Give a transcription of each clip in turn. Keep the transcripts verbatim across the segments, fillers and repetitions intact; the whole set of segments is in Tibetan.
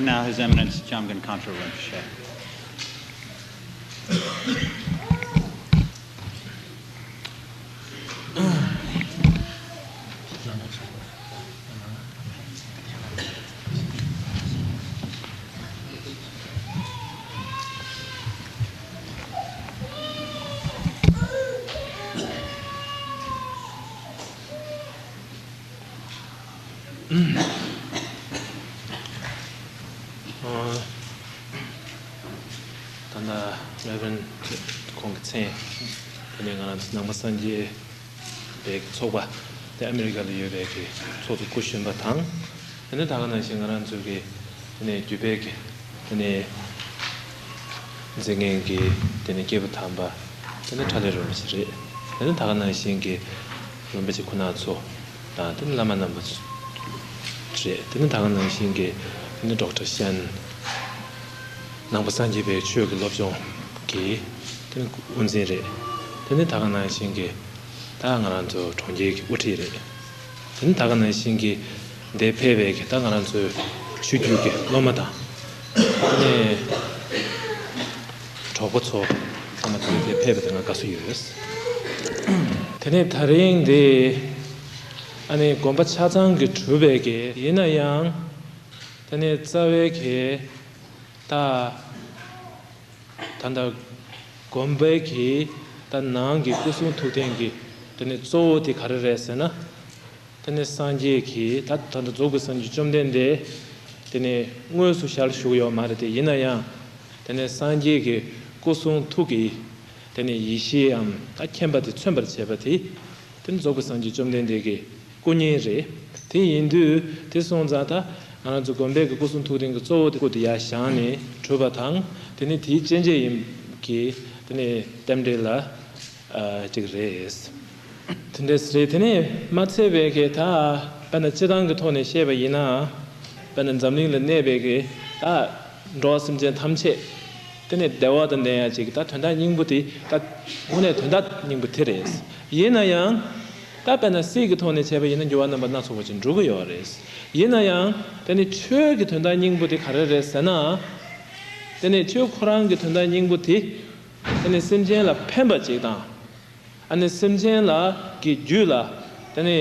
Now His Eminence Jamgon Khamtrul Rinpoche. ད་ལྟ་རེ་བན་ཁོང་གི་མཚན། དེ་ནས་ང་རང་ཚོ་ནང་པ་སངས་རྒྱས་པའི་ཚོགས་པ་དེ་ཨ་མི་རི་ཀ་ལ་ཡོད་པའི་གི་ཚོགས་གཙོ་སྐུ་གཞོན་པ་དང་། དེ་ནས་ད་ག་ནང་བཞིན་ང་རང་ཚོ་གི་དེ་ནས་རྒྱུད་པའི་གི་དེ་ནས་མཛད་མཁན་གྱི་དེ་ནས་སྐྱེས་བུ་དམ་པ་དེ་ནས་ཁྲ་ལེ་རིན་པོ་ཆེ་རེད། དེ་ནས་ད་ག་ནང་བཞིན་གྱི་རིན་པོ་ཆེ་ཁོ་ན་ཚོ་དང་དེ་ནས་བླ་མ་རྣམ་པ་ཚོ་རེད། དེ་ནས་ད་ག་ནང་བཞིན་གྱི་དེ་ནས་ཌོག་ཊར་ཤན་ནང་པ་སངས་རྒྱས་པའི་ཆོས་ཀྱི་སློབ་སྦྱོང་གི་དེ་ནས་དབུ་འཛིན་རེད། དེ་ནས་ད་ག་ནང་བཞིན་གྱི་ད་ང་རང་ཚོ་གྲོང་ཁྱེར་གྱི་དབུ་ཁྲིད་རེད། དེ་ནི་ད་ག་ནང་བཞིན་གྱི་འདིར་ཕེབས་པའི་གི་ད་ང་རང་ཚོའི་ཆོས་བརྒྱུད་ཀྱི་སློབ་མ་དང་། དེ་ནས་གྲོགས་པོ་ཚོ་ཚང་མ་དེ་ནི་འདིར་ཕེབས་པ་དེ་ང་དགའ་བསུ་ཡོད། དེ་ནས་ད་རིང་འདི་ཨ་ནི་དགོན་པ་ཆ་ཚང་གི་གྲུབ་པའི་གི་ཡིན་ན་ཡང་། དེ་ནས་རྩ་བའི་གི་ད། ད་ལྟ་དགོན་པའི་གི་ད་ནང་གི་སྐུ་གསུང་ཐུགས་རྟེན་གྱི་དེ་ནས་གཙོ་བོ་དེ་ག་རེ་རེད་ཟེར་ན། དེ་ནས་སངས་རྒྱས་ཀྱི་ད་ད་ལྟ་རྫོགས་པའི་སངས་རྒྱས་བཅོམ་ལྡན་འདས་དེ་ནས་དངོས་སུ་ཞལ་བཞུགས་ཡོད་མ་རེད་དེ། ཡིན་ན་ཡང་དེ་ནས་སངས་རྒྱས་ཀྱི་སྐུ་གསུང་ཐུགས་ཀྱི་དེ་ནས་ཡེ་ཤེས་འམ་ད་མཁྱེན་པ་དེ་མཚོན་པར་བྱེད་པ་དེ། དེ་ནི་རྫོགས་པའི་སངས་རྒྱས་བཅོམ་ལྡན་འདས་ཀྱི་སྐུ་བརྙན་རེད། དེ་ཡིན་དུས་དེ་སོང་ཙང་ད་ང་རང་ཚོ་དགོན་པའི་གི་སྐུ་གསུང་ཐུགས་རྟེན་གྱི་གཙོ་བོ་དེ་སྐུ་དེ་ཡར་བཞེངས་ནས་གྲུབ་པ་དང་། དེ་ནི་དེའི་སྤྱན་འབྱེད་ཡིན་གྱི་དེ་ནི་རྟེན་འབྲེལ་ལ་ཨ་གཅིག་རེད། དེ་འདྲས་རེད། དེ་ནས་མ་ཚད་པའི་གི་ད་དཔེར་ན་སྤྱི་བཏང་གི་ཐོག་ནས་བཤད་པ་ཡིན་ན། དཔེར་ན་འཛམ་གླིང་ལ་གནས་པའི་གི་ད་འགྲོ་བ་སེམས་ཅན་ཐམས་ཅད་དེ་ནས་བདེ་བ་དང་ལྡན་ཡ་ཅིག་ད་དོན་དག་སྙིང་པོ་དེ་ད་དངོས་གནས་དོན་དག་སྙིང་པོ་དེ་རེད། ཡིན་ན་ཡང་། ད་དཔེར་ན་སྲིད་ཀྱི་ཐོག་ནས་བྱས་པ་ཡིན་ན་འགྱུར་བ་རྣམ་པ་སྣ་ཚོགས་པ་ཅིག་འགྲོ་གི་ཡོད་རེད། ཡིན་ན་ཡང་དེ་ནི་ཆོས་ཀྱི་དོན་དག་སྙིང་པོ་དེ་ག་རེ་རེད་ཟེར་ན། དེ་ནི་ཆོས་ཁོ་རང་གི་དོན་དག་སྙིང་པོ་དེ། དེ་ནི་སེམས་ཅན་ལ་ཕན་པ་ཅིག་དང་། ཨ་ནི་སེམས་ཅན་ལ་གི་རྒྱུད་ལ་དེ་ནི་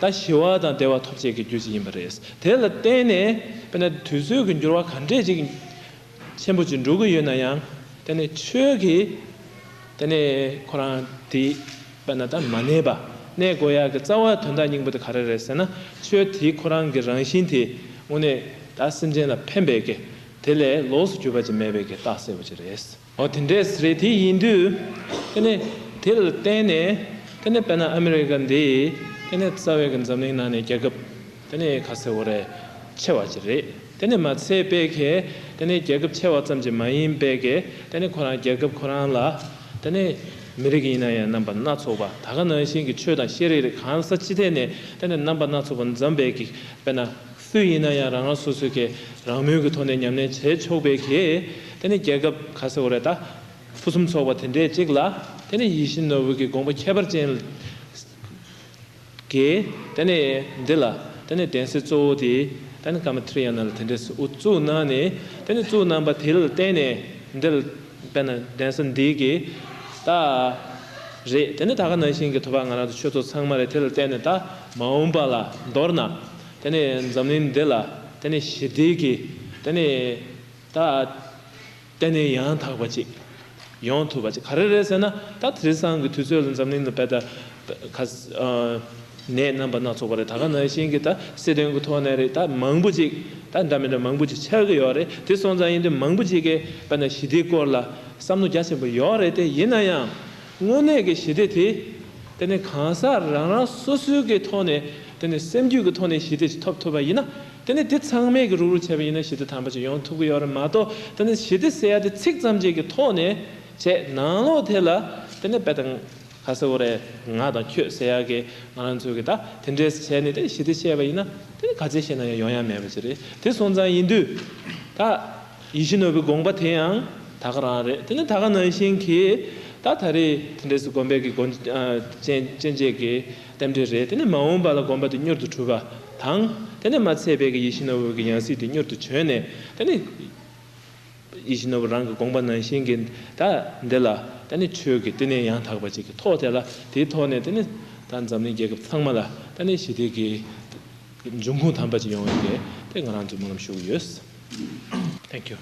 ད་ཞི་བ་དང་བདེ་བ་ཐོབ་བྱེད་ཀྱི་རྒྱུ་ཅིག་ཡིན་པ་རེད། དེ་ལ་བརྟེན་ནས་དཔེར་ན་དུས་ཚོད་ཀྱི་འགྱུར་བ་ག་འདྲས་ཅིག་ཆེན་པོ་ཅིག་འགྲོ་གི་ཡོད་ན་ཡང་། དེ་ནི་ཆོས་ཀྱི་དེ་ནི་ཁོ་རང་དེ་དཔེར་ན་ད་མ་གནས་པ་གནས་དགོས་ཡག་གི་རྩ་བ་དོན་དག་སྙིང་པོ་དེ་ག་རེ་རེད་ཟེར་ན། ཆོས་དེ་ཁོ་རང་གི་རང་བཞིན་དེ་དངོས་གནས་ད་སེམས་ཅན་ལ་ཕན་པའི་གི་དེ་ལས་ལོགས་སུ་གྱུར་པ་ཅིག་མེད་པའི་གི་རྟགས་གསལ་པོ་ཅིག་རེད། འོ་དེ་འདྲས་རེད། དེ་ཡིན་དུས་དེ་ནི་དེ་ལ་བརྟེན་ནས་དེ་ནི་དཔེར་ན་ཨ་མི་རི་ཀ་འདི་དེ་ནི་རྩ་བའི་གི་འཛམ་གླིང་ནང་ནས་རྒྱལ་ཁབ་དེ་ནི་ག་ཟེར་དགོས་རེད། ཆེ་བ་ཅིག་རེད། དེ་ནི་མ་ཚད་པའི་གི་དེ་ནི་རྒྱལ་ཁབ་ཆེ་བ་ཙམ་གྱིས་མ་ཡིན་པའི་གི་དེ་ནི་ཁོ་རང་རྒྱལ་ཁབ་ཁོ་རང་ལ་དེ་ནི་མི་རིགས་ཡིན་ན་ཡང་རྣམ་པ་སྣ་ཚོགས་པ། ད་ག་ནང་བཞིན་གྱི་ཆོས་དང་ཤེས་རིག་རེད། གང་ས་ཅི་ཐད་ནས་དེ་ནི་རྣམ་པ་སྣ་ཚོགས་པ་འཛོམས་པའི་གི་དཔེར་ན། སུ་ཡིན་ན་ཡང་རང་རང་སོ་སོའི་གི་རང་མོས་ཀྱི་ཐོག་ནས་ཉམས་ལེན་བྱེད་ཆོག་པའི་གི་དེ་ནི་རྒྱལ་ཁབ་ག་ཟེར་དགོས་རེད། ད་ཕུན་སུམ་ཚོགས་པ་དེ་འདྲས་ཅིག་ལ་དེ་ནི་ཡིད་བཞིན་ནོར་བུ་གི་དགོངས་པ་ཁྱད་པར་ཅན་གྱི་དེ་ནི་འདི་ལ་དེ་ནི་གདན་ས་གཙོ་བོ་དེ་དེ་ནི་ཀ་མ་ཐི་རི་ཡ་ན་ལ་དེ་འདྲས་དབུ་བཙུགས་གནང་ནས། དེ་ནི་བཙུགས་གནང་པ་དེ་ལ་བརྟེན་ནས་འདི་ལ་དཔེར་ན་གདན་ས་འདི་གི་ད་རེད། དེ་ནི་ད་ག་ནང་བཞིན་གྱི་ཐོབ་པ་ང་རང་ཚོ་ཆོས་ཚོགས་ཚང་མ་རེད། དེ་ལ་བརྟེན་ནས་ད་མ་འོངས་པ་ལ་མདོར་ན། དེ་ནས་འཛམ་གླིང་འདི་ལ་དེ་ནས་ཞི་བདེ་གི་དེ་ནས་ད་ལྟེ་གནས་ཡང་དག་པ་ཅིག་ཡོང་ཐུབ་པ་ཅིག་ག་རེ་རེད་ཟེར་ན། ད་དེང་སང་གི་དུས་ཚོད་ལ་འཛམ་གླིང་ལ་དཔེ་ད་ག་ཨ་ནད་རྣམ་པ་སྣ་ཚོགས་པ་རེད། ད་ག་ནང་བཞིན་གྱི་ད་སྲིད་དོན་གྱི་ཐོག་ནས་རེད། ད་མང་པོ་ཅིག་ད་འདྲ་མི་འདྲ་མང་པོ་ཅིག་ཆགས་ཀྱི་ཡོད་རེད། དེ་སོང་ཙང་ཡིན་དུས་མང་པོ་ཅིག་གིས་དཔེར་ན་ཞི་བདེའི་སྐོར་ལ་བསམ་བློ་རྒྱ་ཆེན་པོ་ཡོད་རེད་དེ། ཡིན་ན་ཡང་དངོས་གནས་ཀྱི་ཞི་བདེ་དེ། དེ་ནི་གང་ཟག་རང་རང་སོ་སོའི་གི་ཐོག་ནས་དེ་ནི་སེམས་རྒྱུད་ཀྱི་ཐོག་ནས་ཞི་བདེ་ཅིག་ཐོབ་ཐུབ་པ་ཡིན་ན། དེ་ནི་དེ་ཚང་མས་ཀྱི་རུག་རུག་བྱས་པ་ཡིན་ན་ཞི་བདེ་དམ་པ་ཅིག་ཡོང་ཐུབ་ཀྱི་ཡོད་རེད་མ་གཏོགས། དེ་ནི་ཞི་བདེ་ཟེར་ཡ་དེ་ཚིག་ཙམ་ཅིག་གི་ཐོག་ནས་བྱས། ནང་ལོགས་དེ་ལ་དེ་ནི་དཔེ་དང་ག་ཟེར་དགོས་རེད། ང་དང་ཁྱོད་ཟེར་ཡ་གི་ང་རང་ཚོའི་གི་ད་དེ་འདྲས་བྱས་ནས་དེ་ཞི་བདེ་བཤད་པ་ཡིན་ན། དེ་ནི་ག་ཚད་བཤད་ན་ཡང་ཡོང་ཡ་མེད་པ་ཅིག་རེད། དེ་སོང་ཙང་ཡིན་དུས་ད། ཡིད་བཞིན་ནོར་བུའི་དགོངས་པ་དེ་ཡང་ད་ག་རང་རེད། དེ་ནི་ད་ག་ནང་བཞིན་གྱི་ད་ད་རེས་དེ་འདྲས་སུ་དགོན་པའི་གི་དགོན་ཨ་སྤྱན་སྤྱན་འབྱེད་ཀྱི་རྟེན་འབྲེལ་རེད། དེ་ནི་མ་འོངས་པ་ལ་དགོན་པ་དེ་མྱུར་དུ་གྲུབ་པ་དང་ དེ་ནས་མ་ཚད་པའི་གི་ཡིད་བཞིན་ནོར་བུ་གི་ཡང་སྲིད་དེ་མྱུར་དུ་བྱོན་ནས། དེ་ནས་ཡིད་བཞིན་ནོར་བུ་རང་གི་དགོངས་པ་ནང་བཞིན་གྱི་ད་འདི་ལ་དེ་ནས་ཆོས་ཀྱི་བསྟི་གནས་ཡང་དག་པ་ཅིག་གི་ཐོག་དེ་ལ། དེའི་ཐོག་ནས་དེ་ནས་ད་འཛམ་གླིང་རྒྱལ་ཁབ་ཚང་མ་ལ་དེ་ནས་ཞི་བདེ་གི་འབྱུང་ཁུངས་དམ་པ་ཅིག་ཡོང་བའི་གི་དེ་ང་རང་ཚོས་སྨོན་ལམ་ཞུ་གི་ཡོད། Thank you.